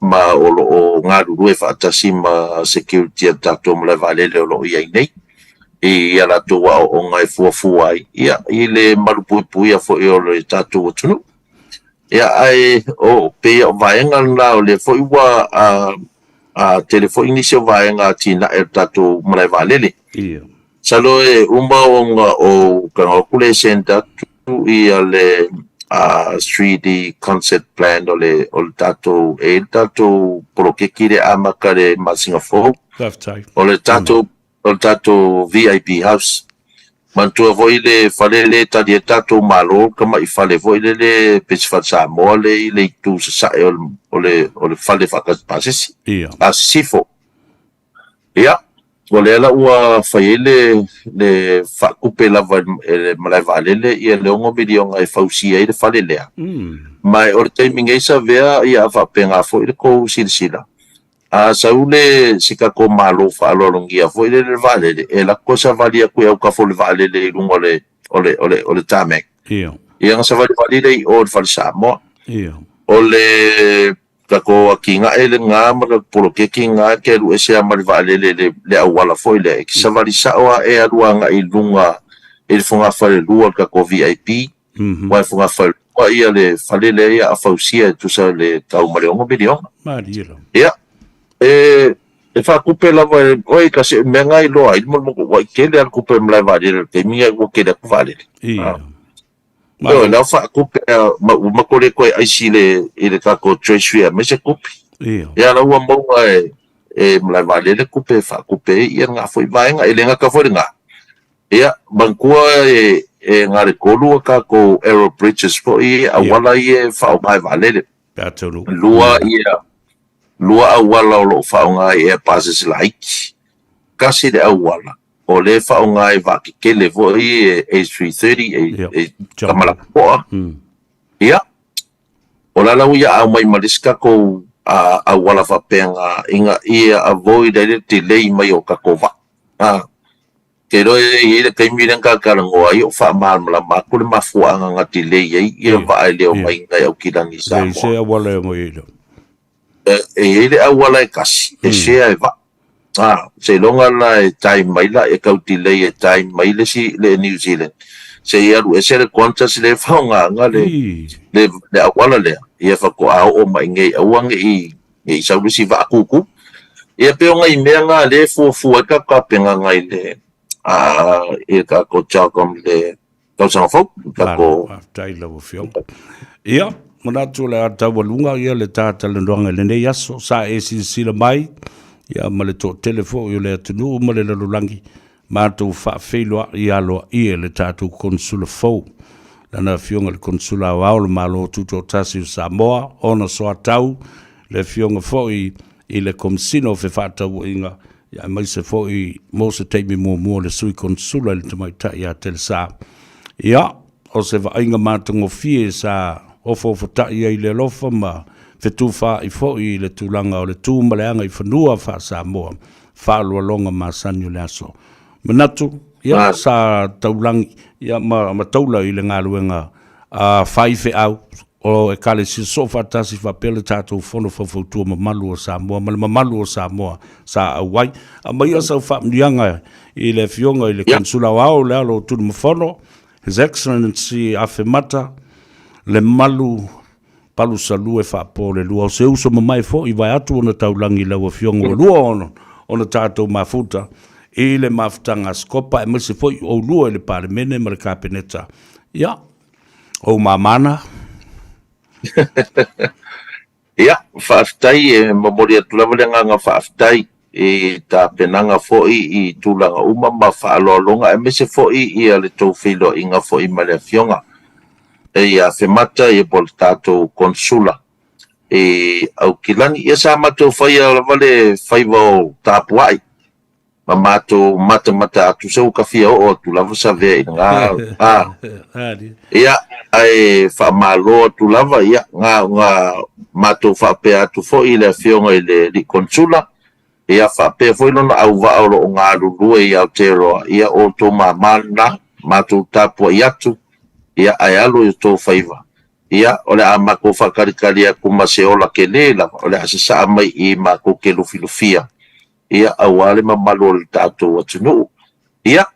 ma o lo o galulue faatasi ma security a le tatou malae vaalele o lo o i ai nei i a latou aoaoga e fuafua ai ia i le malupuipuia foi o le tatou atunuu. Ia, ae o pei o vaega lena o lea foi ua a tele foi nisi o vaega atinae o le tatou malae vaalele. Ia. Masalo e uma ona ou tago atu le send atu ia le 3D concept plan o le o le tatou e i ai le tatou poloketi lea e amata i le masina fou. Faafetai. O le tatou o le tatou VIP house. Manatua foi le fale lea e tali ai le tatou Malo, le tamai fale foi lele pei se fale Samoa lea i le itu sasae o le o le o le fale faatasi pasese. Ia. A sisifo. Ia, o lea la ua fai ai le le faatupe lava e le malae vaalele ia le $6 miliona e fausia ai le fale lea. Ma o le taimi nei Savea, ia a faapena foi le tou silasila. A sau le si tatou Malo faaaloalogia foi lele le vaalele, e alu atu savali atu i autafa o le vaalele i luga o le, o le, o le, o le tarmac. Ia. Ia ona savalivali lea i o i le Fale Samoa. Ia. O le tatou atinae lena ma le poloketi lena e te alu ese lava ma le vaalele i le, le auala foi lea, e te savali sao lava e alu agai i luga i le fogafalelua o le tatou VIP. Aua e fogafalelua ia le fale lea ia a fausia e tusa le tau ma le $6 miliona. Malie lava. Ia, e, e faatupe lava e oe ka se mea nga iloa ai le molimau ua i tele lava le tupe o le malae vaalele i le taimi lea ua tele atu vaalele. Ia. Ioe, la ua faatupe lava, ma ua matou le toe aisi i le, i le tatou treasury e aumai se tupe. Ia. Ia la ua maua e, e malae vaalele tupe e faatupe ai ia lena foi vaega. E le gata foi lena, Ia, manatua e, e na o le 3 a tatou aero bridges foi auala ia e faaaoga e vaalele. Pe a taunuu. Lua ia, lua auala o lo o faaaoga i airbuses laiti. Tasi le auala o lea e faaaoga e vaatetele foi e A330, e, e Tamalapoa. Ia, o la la ua ia aumai ma le isi tatou auala faapena ina ia avoid ai le delay mai o tatou vaa. A. Te iloa e i ai le taimi lea na ta talanoa ai o faamalamalama atu le mafuaaga na delay ai ia vaa e le omai nai Aukilani i Samoa. Leai se auala e omai ai lea. E i ai le auala e tasi e share e vaa. A, seiloga la e time mai la e tau delay e time mai le isi le New Zealand se i alu ese le Qantas lea e faaaogaina le le auala lea ia faatoa oo mai i inei aua ne i Ne i sau le isi vaa kūkū. Ia pei o nai mea na lea e fuafua ai tatou tapenaga i le i le tatou CHOGM i le tausaga fou. Malo, faafetai i lau Afioga. Ia, manatu o le a taualuga ia le ta talanoaga i lenei aso. Sa e silasila mai ia ma le toatele foi o le atunuu ma le lalolagi matou faafeiloai aloaia i le tatou Konesula fou, lana Afioga i le Konesula Aoao o le Malo Tutoatasi o Samoa, Hon Soatau, le Afioga foi i le Komesina o Fefaatauaiga, aemaise foi mo se taimi muamua le Sui Konesula i le Tamaitai ia Telesa. Ia, o se vaaiga matagofie sa ofoofotai ai le alofa ma fetufaai foi i le tulaga o le tu ma le agaifanua faa-Samoa, faaaloaloga masani o le aso. Manatu, ia, sa taulagi, ia, ma, ma taula i le galuega a faifeau o Ekalesia Soofaatasi faapea le tatou Fono Faufautua mamalu o Samoa ma le mamalu o Samoa sa auai. Aumaia sau faamanuiaga i le Afioga i le Konesula Aoao o le Alo o Tunumafono, His Excellency Afemata Lemalu Palusalue Faapolelua, o se uso mamae foi vaeatu ona taulagi i lau Afioga ua lua ona, ona tatou mafuta i le mafutaga a Sikopa aemaise foi oulua i le Palemene ma le Kapeneta. Ia, ou mamana. Ia, faafetai, e momoli atu lava le agaga faafetai i tapenaga foi i tulaga uma ma faaaloaloga aemaise foi ia le tou feiloaiga foi ma le Afioga ia Afemata ia po o le tatou Konesula i Aukilani. Ia sa matou faia lava le faiva o tapuai ma matou matamata atu se ua ka fia oo atu lava Savea i lena a ia ae faamalo atu lava ia na na matou faapea atu foi i le afioga i le alii konesula ia faapea foi lona auvaa o lo o galulue i Aotearoa ia o outou mama lena matou tapuai atu ia ae alo i outou faiva ia o le a matou faatalitali atu ma se ola tele lava o le a sasaa mai i i matou te lufilufia ia, aua le mamalu o le tatou atunuu. Ia,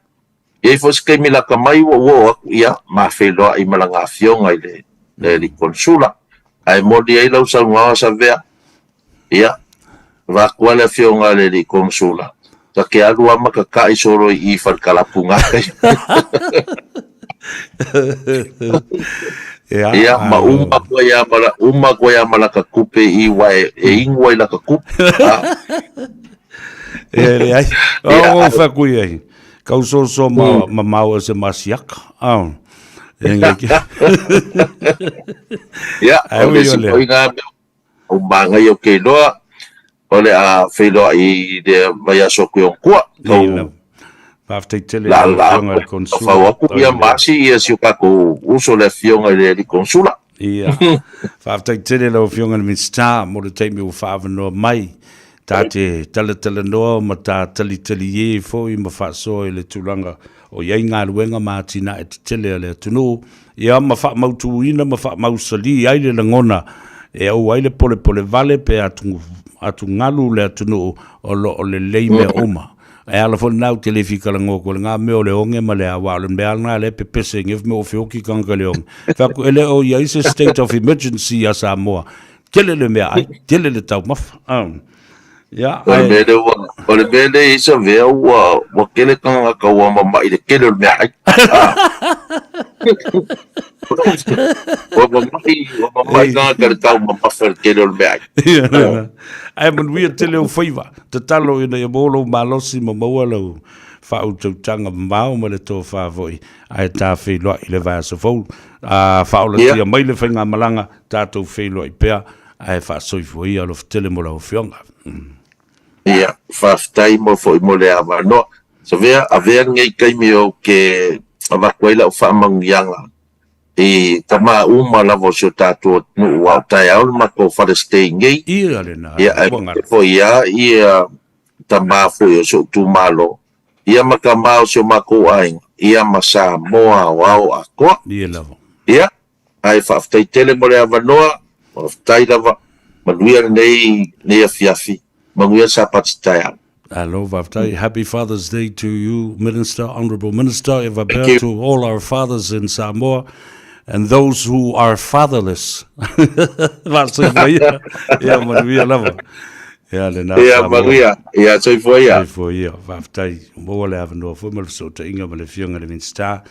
e i ai foi se taimi lata mai ua ou oo atu, ia, ma feiloai ma lana afioga i le, le alii konesula. Ae moni ai lau saunoaga Savea, ia, vaeatu lava le afioga i le alii konesula, ta te alu lava ma tata'i solo i i Falekalapu i gakai. Ia, Ia, ma uma atu ai lava ma la, uma atu ai lava ma lata tupe i aua e, e inu ai lata tupe. Ah. E leai. Ia, O o whaku i ai. Kau soso ma, ma mau e se masiaka. Ah. E ngai ki. Ia, Ai o le ui o isi lea. foi na mea o magai o ke iloa, o le a feiloai i le vaiaso atu i ona tua. Nei lava. Faafetai tele i lau Laalaa Afioga i le atu, fau Konsula. atu ia maasi ia si o tatou uso le Afioga i le Alii Konsula. Ia. Faafetai tele i lau Afioga i le Minisita mo le taimi ua faaavanoa mai. Ta te talatalanoa ma ta talitaliē foi ma faasoa i le tulaga o i ai galuega ma atinae tetele a le atunuu, ia ma faamautuina ma faamausalī ai le lagona e aua ai le polepole vale pe atugalu le atunuu o lo o lelei mea uma. E ala foi lena ou te le fia talanoa atu ai i lena mea o le oge ma le aua o le mea lava lena o lea e pepese nei mea ua feoti tagata i le oge. Fai atu, e le o i ai se state of emergency ia Samoa. Tele le meaai, tele le taumafa. Ia, O le mea lea ua, o le mea lea i Savea ua, ua tele tagata ua mama'i i le tele o le meaai. Ua mama'i, ua mama'i tagata i le taumamafa i le tele o le meaai. Ia, lena. Ae manuia tele ou faiva. Tatalo ina ia maua lou malosi ma maua lau faautautaga mamao ma le tofa foi, ae ta feiloai i le vaiaso fou. A faaolatia mai le faigamalaga, tatou feiloai pea, ae faasoifua ia. Alofa tele mo lau Afioga. Ia, faafetai mo foi mo le avanoa. Savea, avea lenei taimi ou te avatu ai lau faamanuiaga i tama uma lava o si o tatou atunuu aua o taeao le matou Father's Day nei. Ia lena, Ia, ae ua galo. foi lava ia tama foi o si ou itumalo, ia ma tama o si o matou aiga, ia ma Samoa aoao atoa. Ia lava. Ia, ae faafetai tele mo le avanoa, faafetai lava, manuia lenei nei afiafi, manuia le Sapati taeao. Alo, faafetai. Happy Father's Day to you, Minister, Honourable Minister Eva to all our fathers in Samoa and those who are fatherless. Faasoifua ia. Ia, manuia lava. Ia, lena Ia, Samoa. Manuia. Ia, soifua ia. Soifua ia. Faafetai. Ua maua le avanoa foi ma le fesootaiga ma le Afioga i le Minisita.